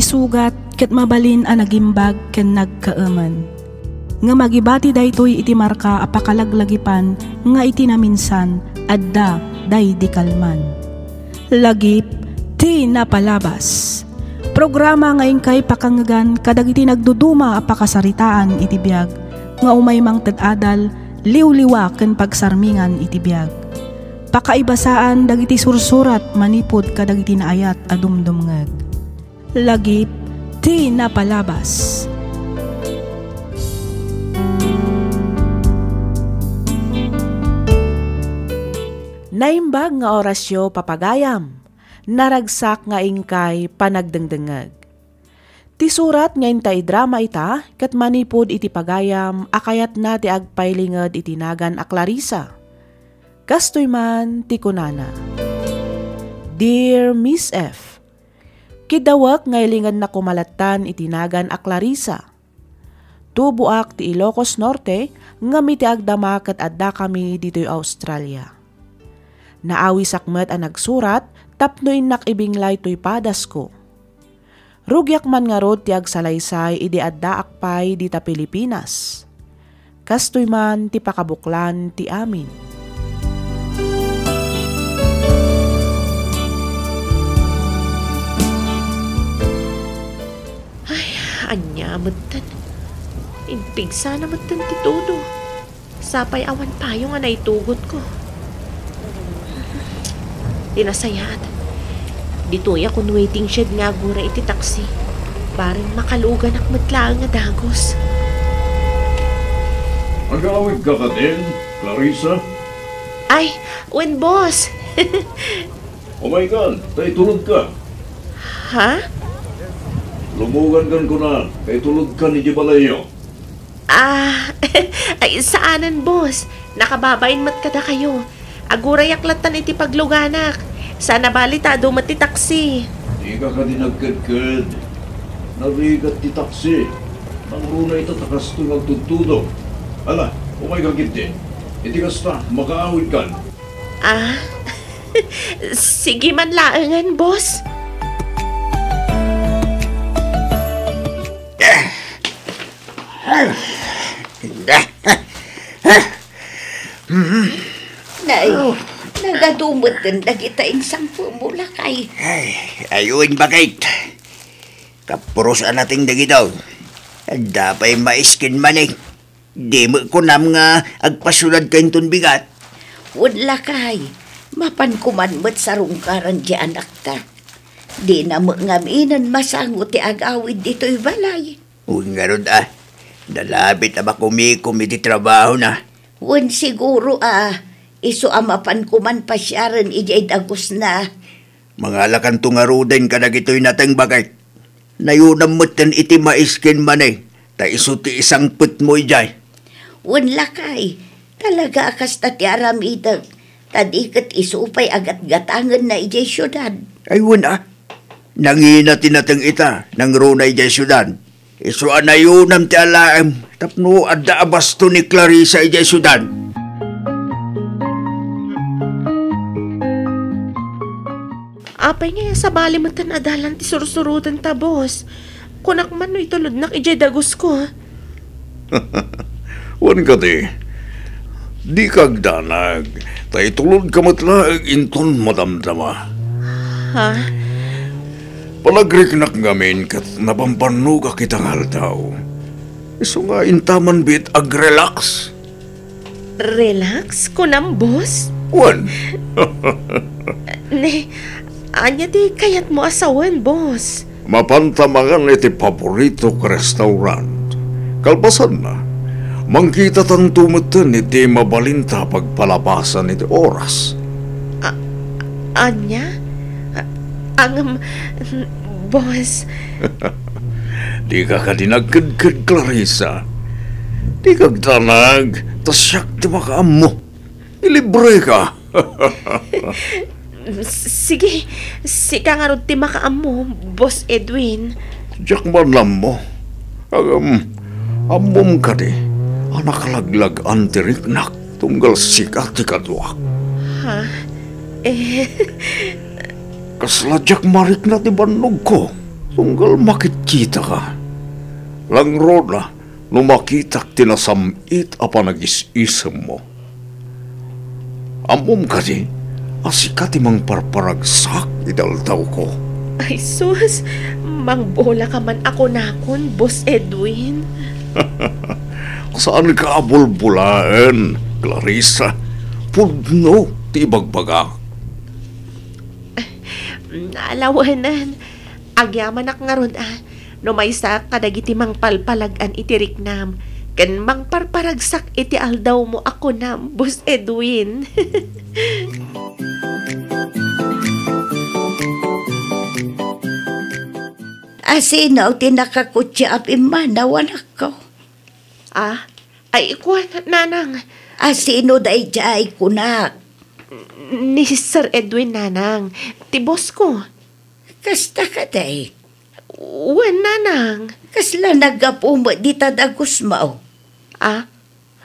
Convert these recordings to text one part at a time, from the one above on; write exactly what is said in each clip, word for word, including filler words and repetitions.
sugat ket mabalin a nagimbag ken nagkaemen. Ngem agibati daytoy iti marka a pakalaglagipan nga iti naminsan, adda daydi kalman. Lagip ti napalabas. Programa nga inkay pakangegan kadagiti nagduduma a pakasaritaan iti biag nga umay mangted adal, liwliwa ken pagsarmingan iti biag. Pakaibasaan dagiti sursurat manipud kadagiti naayat a dumdumngeg. Lagip ti napalabas. Naimbag nga orasyo, papagayam. Naragsak nga inkay panagdengdengngeg. Ti surat nga inta idrama ita ket manipud iti pagayam a kayatna ti agpailinged iti nagan a Clarissa. Kastoy man ti kunana, Dear Miss F, kidawek nga ilingedna koma lattan iti nagan a Clarissa. Tuboak ti Ilocos Norte, ngem iti agdama ket addakami ditoy Australia. Naawisak met a nagsurat tapno innak ibinglay toy padasko. Rugiak man ngarud ti agsalaysay idi addaak pay dita Pilipinas. Kastoy man ti pakabuklan ti amin. Ay, ania metten? Impigsana metten ti tudo. Sapay awan payong a naitugotko. Ti nasayaat, ditoyak on waiting shed nga agura iti taksi. Bareng makaluganak met laeng a dagus. Agawidka katin, Clarissa? Ay, wen, boss. Umaykan, ta itulodka. Ha? Lumugankan kuna, ta itulodkan iti balayyo. Ah, ay, saanen, boss. Nakababain met kadakayo. Agurayak lattan iti pagluganak. Sana bali ta adu met ti taksi. Dika kadi nagkedked. Narigat ti taksi. Nangruna ita ta kastoy nga agtudtudo. Ala, umayka ketdi. Iti kasta, makaawidkan. Ah, sige man laengen, boss. Nay, nagadu metten dagita insangpetmo, lakay. Ay, ayun, bakit? Kapuros a nating dagito. Adda pay mais ken mani. Di met kunam nga agpasiudadka inton bigat? Wen, lakay, mapanko man met sarungkaran ti anakta. Dina met ngaminen masango ti agawid ditoy balay. Wen ngarud a, nalabit a makumikom iti trabahona. Wen siguro a, isu a mapanko man pasiaren idiay dagusna. Mangalakanto ngaruden kadagitoy nateng, bakit? Nayunam metten iti mais ken mani, ta isu ti isangpetmo idiay. Wen, lakay, talaga a kasta ti aramidek, ta di ket isu pay agatgatangenna idiay siudad. Ay, wen a, nangina ti nateng ita, nangruna idiay siudad. Isu a nayunam ti alaem tapno adda a basto ni Clarissa idiay siudad. Apay ngay a sabali metten a dalan ti sursurotenta, boss? Kunak man no itulodnak idiay dagusko. Wen kadi, dika agdanag, ta itulodka met laeng inton madamdama. Ha? Panagriknak ngamin ket nabambannogak ita nga aldaw. Isu nga intaman met agrelax. Relax, kunam, boss? Wen. Ne, ania ti kayatmo a sawen, boss? Mapanta mangan iti paboritok a restaurant. Kalpasanna, mangkitatanto metten iti mabalinta a pagpalabasan iti oras. A-, ania? A-, angem, boss. Dika kadi nagkedked, Clarissa. Dika agdanag, ta siak ti makaammo. Ilibreka. S-, sige, sika ngarud ti makaammo, Boss Edwin. Diak man ammo. Ngem, ammom kadi a nakalaglag-an ti riknak tunggal sika ti kaduak? Ha? Eh. Kasla diak marikna ti bannogko. Tunggal makitkitaka, langrona no makitak ti nasam-it a panagis-isemmo. Ammom kadi a sika ti mangparparagsak iti aldawko? Ay sus, mangbola ka man a kunakon, Boss Edwin. Saanka a bulbolaen, Clarissa. Pudno ti ibagbagak. Alawanan, agyamanak ngarud a, no maysaak kadagiti mangpalpalag-an iti riknam, ken mangparparagsak iti aldawmo a kunam, Boss Edwin. A, sino ti nakakutsa a pimmanaw, anakko? Ah, ay, kuan, nanang. A, sino daydiay, kunak? Ni Sir Edwin, nanang. Ti boss ko. Kasta kadi? Wen, nanang. Kasla naggapu met dita dagusmo? Ah?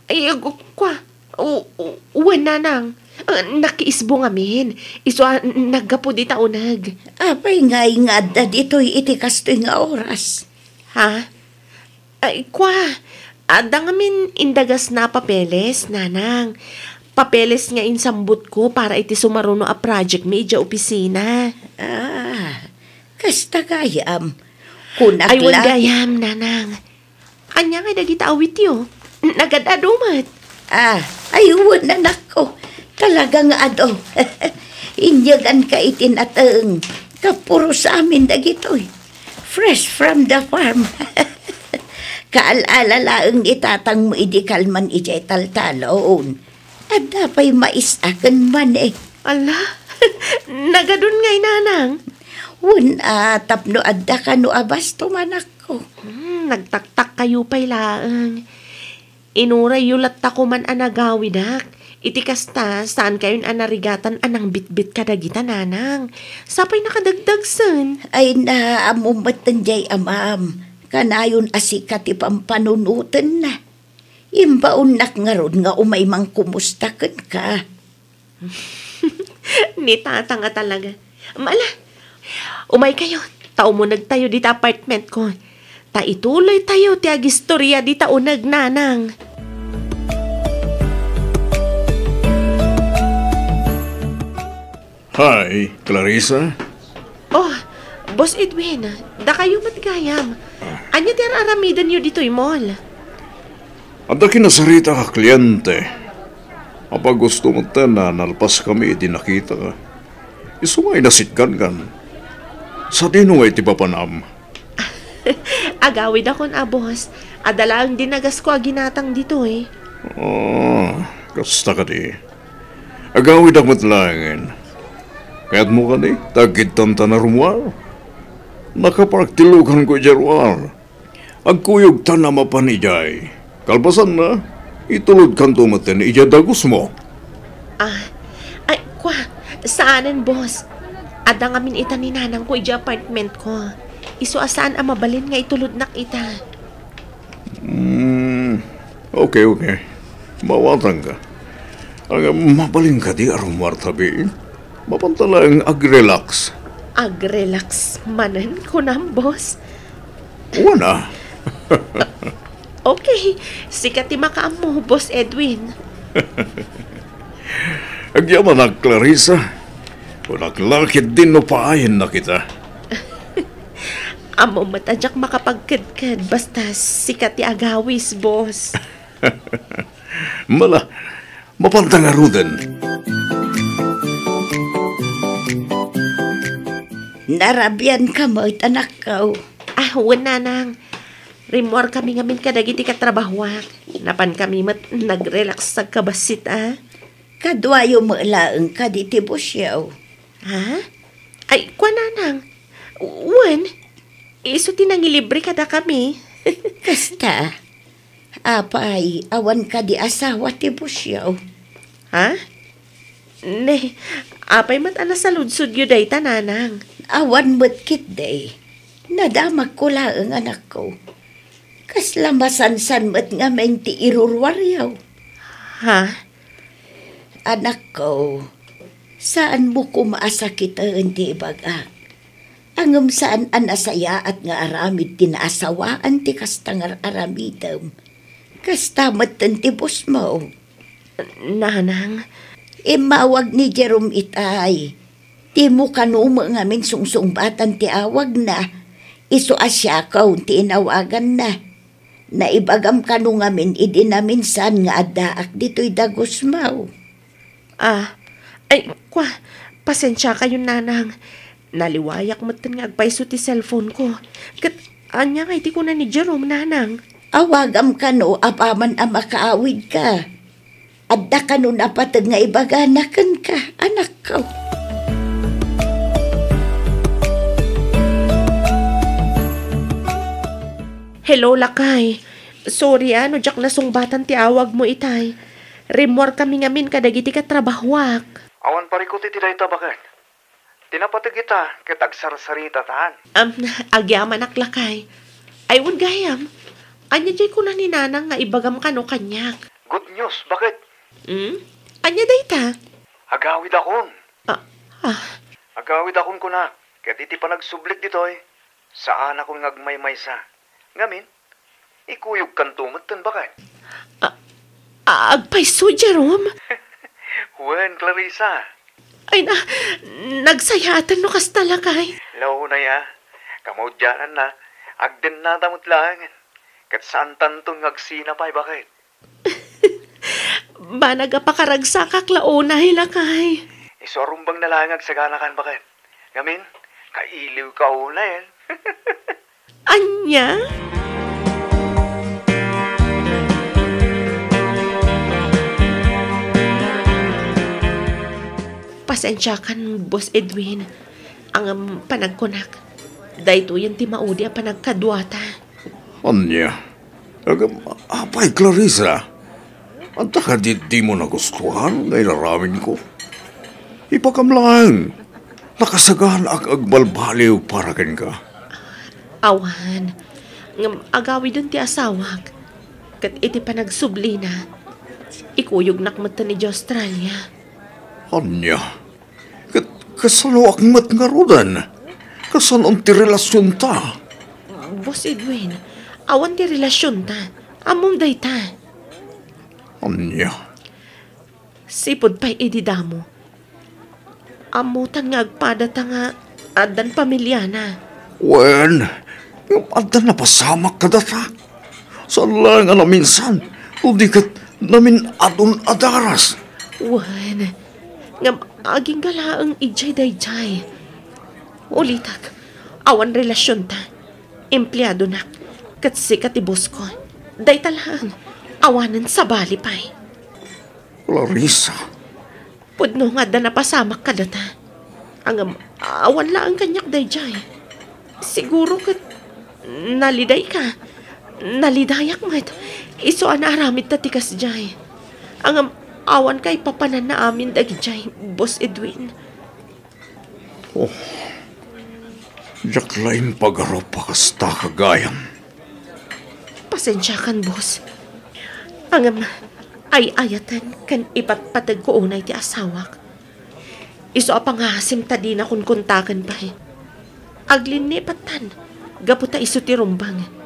Ay, ag-, kua. U-, u-, wen, nanang. Ah, nakiisbo ngamin. Isu a, naggapu dita uneg. Apay ngay nga adda ditoy iti kastoy nga oras? Ha? Ay, kua, adda ngamin indagasna a papeles, nanang. Papeles nga insambutko para iti sumaruno a project mi idiay opisina. Ah, kasta gayam. Kunak la. Ay, wen gayam, nanang. Ania ngay dagita awityo? Nagad-adu met. Ah, ay, wen, anakko. Talaga nga adu. Inyeganka iti nateng. Kapuros amin dagitoy. Fresh from the farm. Kaal-ala laeng ni tatangmo idi kalman idiay taltalon. Adda pay mais a ken mani. Ala, nagadun ngay, nanang? Wen a, tapno adda kano a bastom, anakko. Hmm, nagtaktakkayo pay laeng. Inurayyo latta koman a nagawidak. Iti kasta, saankayon a narigatan a nangbitbit kadagita, nanang. Sapay nakadagdagsen. Ay, naammom met diay amam. Kanayon a sika ti pampanunotenna. Imbaonnak ngarud nga umay mangkumusta kenka. Ni tatang a talaga. Mala, umaykayo, ta umunegtayo dita apartment ko. Ta ituloytayo ti agistoria dita uneg, nanang. Hi, Clarissa. Oh, Boss Edwin, dakayo met gayam. Ah. Ania ti ar-aramidenyo ditoy mall? Adda kinasarita a kliente. Apagusto metten a nalpaskami idi nakitaka. Isu nga inasitgankan. Sadino nga iti papanam? Agawidakon a, boss. Adda laeng dinagasko a ginatang ditoy. Ah, kasta kadi. Agawidak met laengen. Kayatmo kadi, ta agkidtan ta narummuar? Nakapark ti lukanko idiay ruar. Agkuyogtan a mapan idiay. Kalpasanna, itulodkanto metten idiay dagusmo. Ah, ay, kua, saanen, boss. Adda ngamin ita ni nanangko idiay apartmentko. Isu a saan a mabalin nga itulodnak ita. Hmm, okay, okay. Mawatangka. Ag-, mabalin kadi a rummuarta, bi? Mapanta laeng ag-relax. Ag-relax manen, kunam, boss? Wen a. Okay, sika ti makaammo, Boss Edwin. Agyamanak, Clarissa. Kunak la ketdin no paayenna kita. Ammom met a diak makapagkedked basta sika ti agawis, boss. Mala, mapanta ngaruden. Narabianka met, anakko. Ah, wen, nanang. Rimmuarkami ngamin kadagiti katrabahoak. Napankami met nag-relax agkabassit a. Kaduayo met laeng kadi ti bossyo? Ha? Ay, kua, nanang. Wen, isu ti nangilibre kadakami. Kasta. Apay, awan kadi asawa ti bossyo? Ha? Ne, apay met a nasaludsodyo dayta, nanang? Awan met ketdi. Nadamagko laeng, anakko. Kasla masansan met ngamin ti iruruaryo. Ha? Anakko, saanmo koma a sakiten ti ibagak. Ngem saan a nasayaat nga aramid ti naasawaan ti kasta nga ar-aramidem. Kasta metten ti bosmo. Nanang. Immawag ni Jerome itay. Dimo kano met ngamin sungsungbatan ti awagna. Isu a Siakaw ti inawaganna. Naibagam kano ngamin idi naminsan nga addaak ditoy Dagusmaw. Ah, ay, kwa, pasensiakayon, nanang. Naliwayak metten nga agpayso ti cellphone ko. Ket ania ngay ti kuna ni Jerome, nanang? Awagam kano apaman a makaawidka. Adda kano napateg nga ibagana kenka, anakko. Hello, lakay. Sorry, a, no diak nasungbatan ti awagmo itay. Rimmuarkami ngamin kadagiti katrabahoak. Awan parikut iti dayta, baket. Ti napateg ita ket agsarsaritatan. Am, agyamanak, lakay. Ay, wen gayam. Ania diay kuna ni nanang nga ibagam kano kaniak? Good news, baket. Hmm? Ania dayta? Agawidakon. Ah, ah. Agawidakon kunak, ket iti panagsublik ditoy, saanakon nga agmaymaysa. Ngamin, ikuyogkanto metten, baket. Ah, ah, agpayso, Jerome? Wen, Clarissa. Ay na, nagsayaaten no kasta, lakay. Launay a, kamaudiananna, agdennata met laeng. Ket saantanton nga agsina pay, baket. Banag a pakaragsakak la unay, lakay. Isu a rumbeng na laeng agsaganakan, baket. Ngamin, kailiwka unay. Ania? Pasensiakan, Boss Edwin. Ngem panagkunak, daytoyen ti maudi a panagkaduata. Ania? Ngem, apay, Clarissa? Anta kadi dimo nagustuhan nga inaramidko? Ibagam laeng, nakasaganaak nga agbalbaliw para kenka. Awan, ngem agawiden ti asawak, ket iti panagsublina, ikuyognak metten idiay Australia. Ania? Ket kasanoak met ngaruden? Kasanon ti relasionta? Boss Edwin, awan ti relasionta. Ammom dayta. Ania? Sipud pay idi damo. Ammotan nga agpadata nga addan pamiliana. Wen, ngem adda napasamak kadata. Saan laeng a naminsan, no di ket namin-adun a daras. Wen, ngem agingga laeng idiay daydiay. Ulitek, awan relasionta. Empleadonak, ket sika ti bosko. Dayta laeng, awanen sabali pay. Clarissa. Pudno nga adda napasamak kadata. Ngem, awan laeng kaniak daydiay. Siguro ket nalidayka. Nalidayak met. Isu a naaramidta ti kasdiay. Ngem, awan kaipapananna amin dagidiay, Boss Edwin. Oh, diak la impagarup a kasta, gayam. Pasensiakan, boss. Ngem, ay-ayaten ken ipatpategko unay ti asawak. Isu a pangasim ta dina konkontaken pay. Aglinni pattan, gapu ta isu ti rumbeng.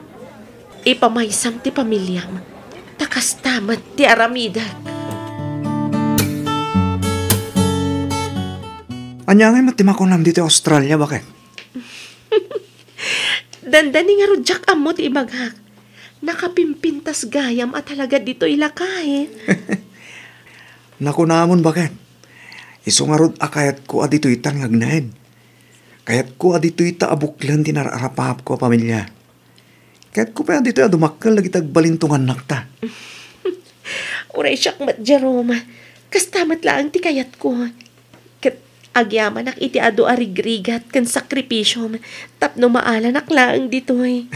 Ipamaysam ti pamiliam, ta kasta met ti aramidek. Ania ngay met ti makunam ditoy Australia, baket? Dandani ngarud diak ammo ti ibagak. Nakapimpintas gayam a talaga ditoy, lakay. Nakunamon, baket. Isu ngarud a kayatko a ditoytan nga agnaed. Kayatko a ditoyta a buklen ti nararapapko a pamilia. Kayatko pay a ditoy a dumakkel dagiti agbalintongannakta. Uray siak met, Jerome. Kasta met laeng ti kayatko. Ket agyamanak iti adu a rigrigat ken sakripisiom tapno maalanak laeng ditoy.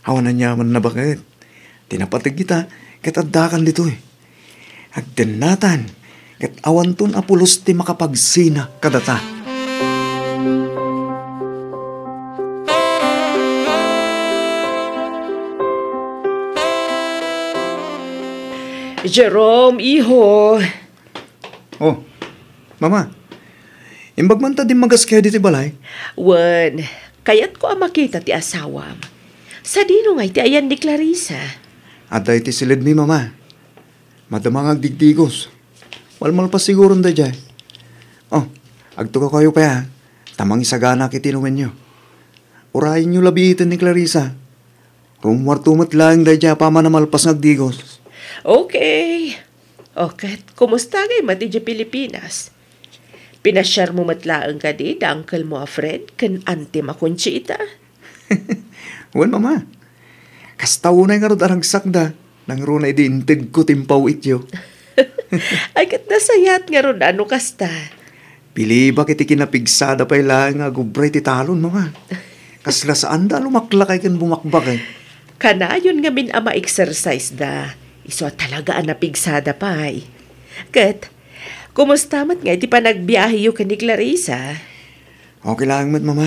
Awan aniamanna, baket. Ti napateg ita ket addakan ditoy. Agdennatan, ket awanton a pulos ti makapagsina kadata. Jerome, iho. Oh, Mama, Imbag man ta dimmagas kayo ditoy balay? Wen, kayatko a makita ti asawam. Sadino ngay ti ayan ni Clarissa? Adda iti silidmi, Mama. Madama nga agdigdigos. Malmalpas siguron daydiay. Oh, agtukaw kayo pay, a, ta mangisaganak iti inumenyo. Urayenyo labiiten ni Clarissa. Rummuarto met laeng daydiay a paman a malpas nga agdigos. Okay. O, ket kumusta ngay met idiay Pilipinas? Pinasiarmo met laeng kadi da uncle mo a Fred ken auntie mo a Conchita? Wen, Mama. Kasta unay ngarud a ragsakda, nangruna idi intedko ti impaw-ityo. Ay, ket nasayaat ngarud a no kasta. Pilibak iti kinapigsada pay laeng nga agubra iti talon, Mama. Kasla saanda a lumaklakay ken bumakbakay. Kanayon ngamin a ma-exercise da. Isu a talaga a napigsada pay. Ket, kumusta met ngay ti panagbiaheyo ken ni Clarissa? Okay laeng met, Mama.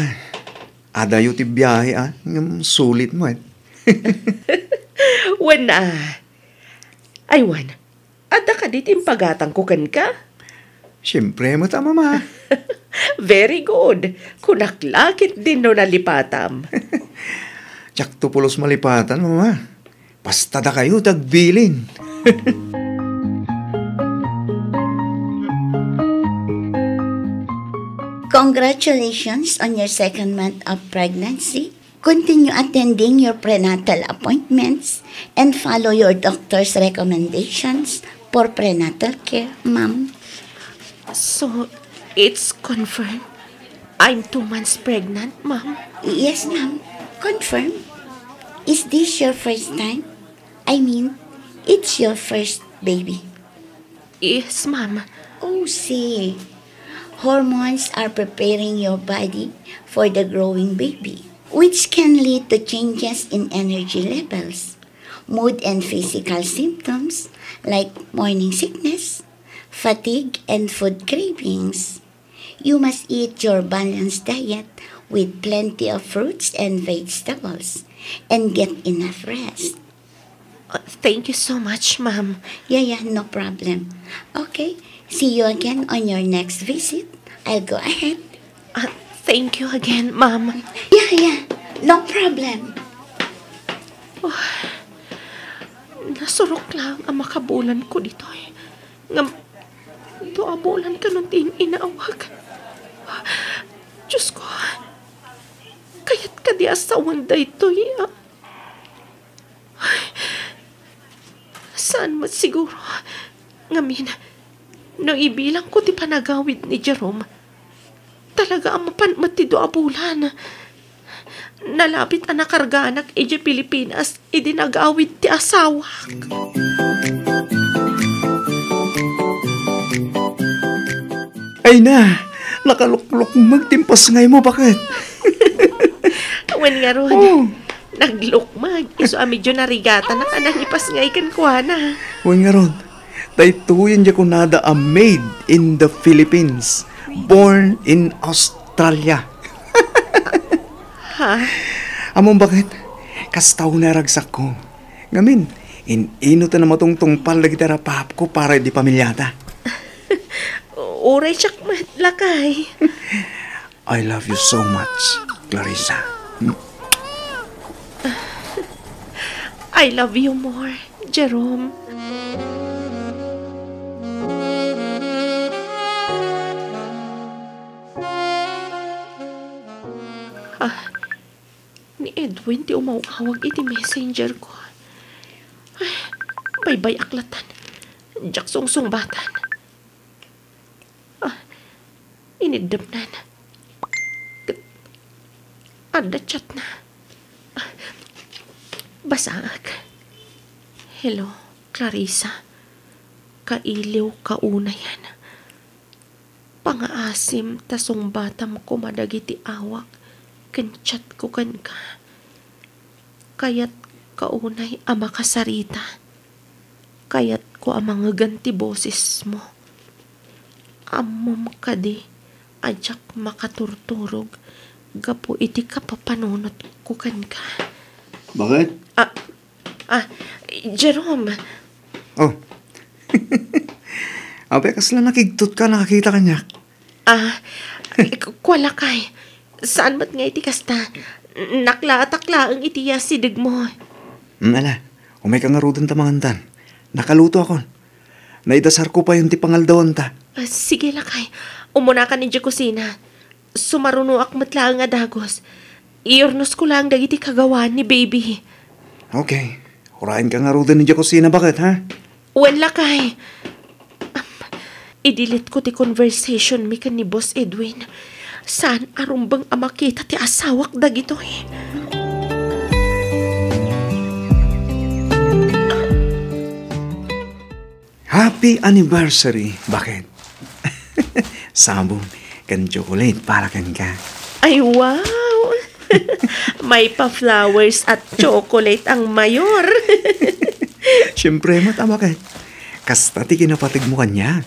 Adayo ti biahe, a, ngem sulit met. Wen, a. Ay, wen. Adda kadi ti impagatangko kenka? Siempre met a, Mama. Very good. Kunak la ketdin no nalipatam. Diakto pulos malipatan, Mama. Basta dakayo ti agbilin. Congratulations on your second month of pregnancy. Continue attending your prenatal appointments and follow your doctor's recommendations for prenatal care, ma'am. So, it's confirmed? I'm two months pregnant, ma'am? Yes, ma'am. Confirm. Is this your first time? I mean, it's your first baby. Yes, ma'am. Oh, see. Hormones are preparing your body for the growing baby, which can lead to changes in energy levels, mood, and physical symptoms like morning sickness, fatigue, and food cravings. You must eat your balanced diet with plenty of fruits and vegetables, and get enough rest. Uh, thank you so much, ma'am. Yeah, yeah, no problem. Okay, see you again on your next visit. I'll go ahead. Uh, thank you again, ma'am. Yeah, yeah, no problem. Oh, nasurok lang a makabulan ko ditoy. Ngem, dua a bulan kanon ti in-inawag. Diyos ko, kayat kadi a sawen daytoy, a? Saan met siguro? Ngamin, no ibilangko ti panagawid ni Jerome, talaga a mapan met ti dua a bulan. Nalabit a nakarganak idiay Pilipinas idi nagawid ti asawak. Ay na, nakaluklukmeg ti impasngaymo, baket. Wen ngarud, oh, naglukmeg, isu a medyo narigatanak a nangipasngay kenkuana. Wen ngarud, daytoyen diay kunada a made in the Philippines, born in Australia. Ha? Ammom baket, kasta unay a ragsakko. Ngamin, in-ino ti namatungtungpal dagiti rapapko para idi pamiliata? Uray siak met, lakay. I love you so much, Clarissa. I love you more, Jerome. Ah, ni Edwin ti umaw-awag iti messenger ko. Ay, baybay-ak latan. Diak sungsungbatan. Ah, iniddemnan. Ket adda chatna. Ah, basaek. Hello, Clarissa. Kailiw kaunayan. Pangaasim ta sungbatam koma dagiti awak ken chatko kenka. Kayatko unay a makasarita. Kayatko a mangegen ti bosesmo. Ammom kadi a diak makaturturog gapu iti kapapanunotko kenka. Baket? Ah, ah, Jerome. Oh. Apay, kasla nakigtotka a nakakita kaniak? Ah, Kua, lakay. Saan met nga iti kasta? Naklaatak laeng iti asidegmo. Mm, ala, umayka ngaruden ta mangantan. Nakalutoakon. Naidasarko payen ti pangaldawanta. Ah, sige, lakay. Umunakan idiay kusina. Sumarunoak met laeng a dagus. Iyurnosko laeng dagiti kagawaan ni baby. Okay. Urayenka ngaruden idiay kusina, baket, ha? Wen, lakay. I-delete ko ti conversation mi ken ni Boss Edwin. Saan a rumbeng a makita ti asawak dagitoy. Happy anniversary, baket. Sabong ken chocolate para kenka. Ay, wow! May pa flowers at chocolate ang mayor. Siyempre, met, a, baket. Kasta ti kinapategmo kaniak.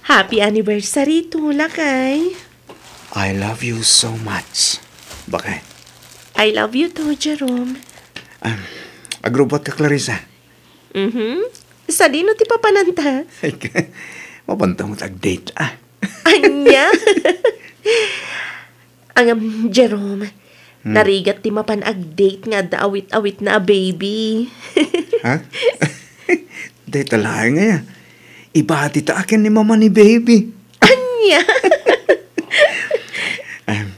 Happy anniversary too, lakay. I love you so much, baket. I love you too, Jerome. Ah, agrubbuatka, Clarissa. Mhm. Sadino ti papananta? Ay, ka-, mapanta met ag-date, ah. Ania? Ngem, Jerome, hmm, narigat ti mapan ag-date nga adda awit-awitna a baby. Ha? Dayta laeng aya. Ibati ta a ken ni mama ni baby. Ania? Em,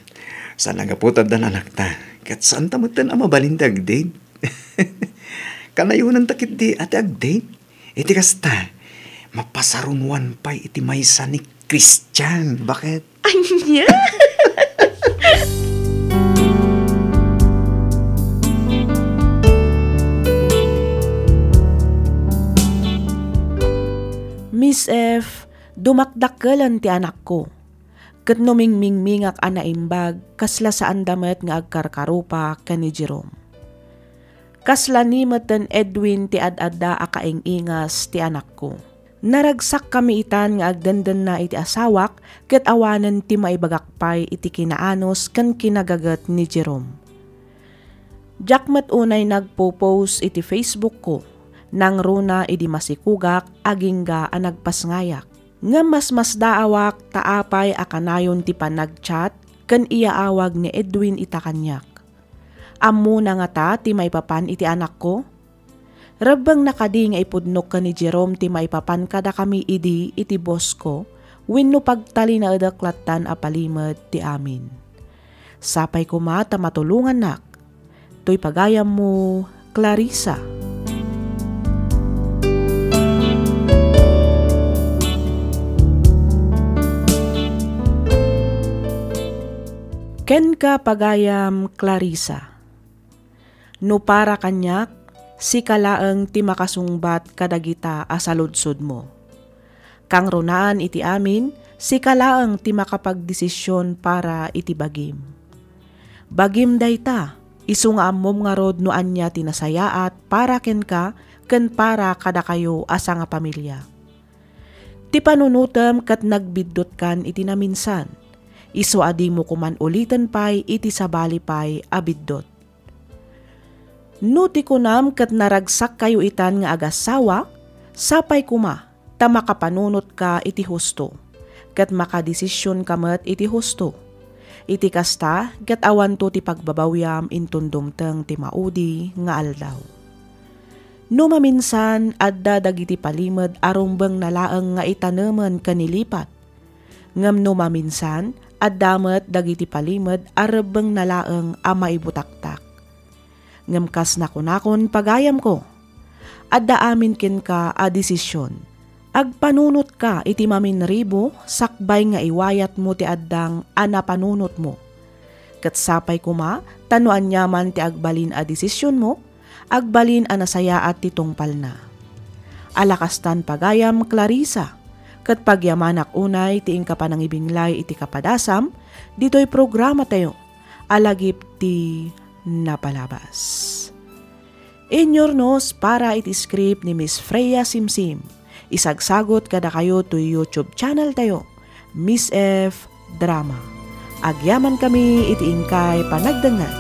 saan a gapu ta addan anakta, ket saanta metten a mabalin ti ag-date. Kanayonanta ketdi a ti ag-date. Iti kasta, mapasarunoan pay iti maysa ni Christian. Baket? Ania? Miss F, dumakdakkelen ti anakko. Ket no mingmingmingak a naimbag, kasla saanda met nga agkarkarupa ken ni Jerome. Kasla ni metten Edwin ti ad-adda a kaing-ingas ti anakko. Naragsakkami itan nga agdendenna iti asawak ket awanen ti maibagak pay iti kinaanus ken kinagaget ni Jerome. Diak met unay nagpo-post iti Facebook ko, nangruna idi masikugak agingga a nagpasngayak. Ngem masmasdaawak ta apay a kanayon ti panag-chat ken iyaawag ni Edwin ita kaniak. Ammona ngata ti maipapan iti anakko? Rebbengna kadi nga ipudnok ken ni Jerome ti maipapan kadakami idi iti boss ko wenno pagtalinaedek lattan a palimed ti amin? Sapay koma ta matulongannak. Toy pagayammo, Clarissa. Kenka, pagayam Clarissa. No para kaniak, sika laeng ti makasungbat kadagita a saludsodmo. Kangrunaan iti amin, sika laeng ti makapagdesision para iti bagim. Bagim dayta, isu nga ammom ngarud no ania ti nasayaat para kenka ken para kadakayo a sangapamilia. Ti panunotem ket nagbiddutkan iti naminsan, isu a dimo koman uliten pay iti sabali pay a biddut. No ti kunam ket naragsakkayo itan nga agassawa, sapay koma ta makapanunotka iti husto, ket makadesisionka met iti husto. Iti kasta, ket awanto ti pagbabawiam inton dumteng ti maudi nga aldaw. No maminsan, adda dagiti palimed a rumbengna laeng nga itanemen ken ilipat. Ngem no maminsan, adda met dagiti palimed a rebbengna laeng a maibutaktak. Ngem kas nakunakon, pagayamko, adda amin kenka a desision. Agpanunotka iti maminribo sakbay nga iwayatmo ti addang a napanunotmo. Ket sapay koma ta no aniaman ti agbalin a desisionmo, agbalin a nasayaat ti tungpalna. Ala kastan, pagayam Clarissa, ket pagyamanak unay ti inka panangibinglay iti kapadasam ditoy programatayo a Lagip ti Napalabas. Inyurnos para iti script ni Miss Freya Simsim. Isagsagot kadakayo toy YouTube channel tayo, Miss F Drama. Agyamankami iti inkay panagdengngeg.